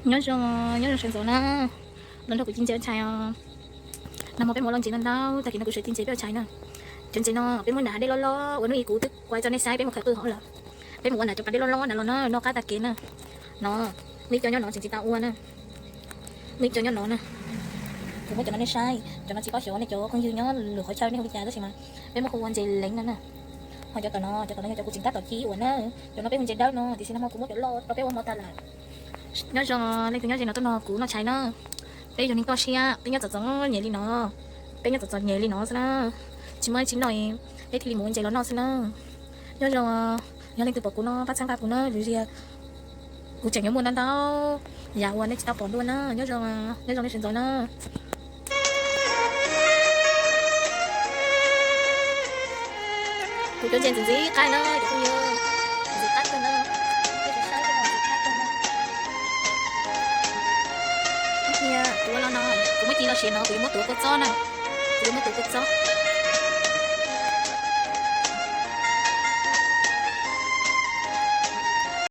Nyob zoo, nyob zoo sawv ntxov na, los nrog kuv ci ntses ua tshais os. Nag hmo peb mus ua ntses no ntau, tag kis no kuv sawv ci ntses peb ua tshais na. Cov ntses no peb muab nram hav dej loj loj ua, hnub ib kuv twb kuaj tso nej saib peb muab khaws qwj hauv lawm. Peb mus ua nram cov pas dej loj loj na los na, noj qab tag kev na. No, muaj ib co nyob no tseem tsis tau ua na. Muaj ib co nyob no na. Kuv muab cov no nej saib, cov no tsis paub xyov nej cov phooj ywg nyob lwm qhov chaw nej hu li cas tab sis mas peb muab hu ua ntses leev no na. Ho cov tom no, cov tom no yog cov kuv tseem tab tom ci ua na. Cov no peb hu ntses dawb no, tiam sis nag hmo kuv muab cov loj rau peb ua hmo tag lawm. Nyob zoo, leej twg nyob ze no tuaj nrog kuv noj tshais na. Peb yog neeg toj siab, peb nyob txom txom nyem li no. Peb nyob txom txom nyem li no xwb na. Tsis muaj dab tsi noj, peb thiaj li mus ua ntses los noj xwb na. Nyob zoo, yog leej twg pom kuv no pab txhawb nqa kuv na, vim tias kuv tseem yuav muaj ntau ntau yam uas nej tsis tau pom dua na. Nyob zoo, nyob zoo nej sawv ntxov na. Kuv cov ntses ntxim ntxim qab na, cov phooj ywg, ntxim qab kawg na. Peb saib saib, ntxim qab kawg na. Kuv ua los no, kuv muab ci los siav no, kuv yuav muab tuav kua txob na. Kuv yuav muab tuav kua txob.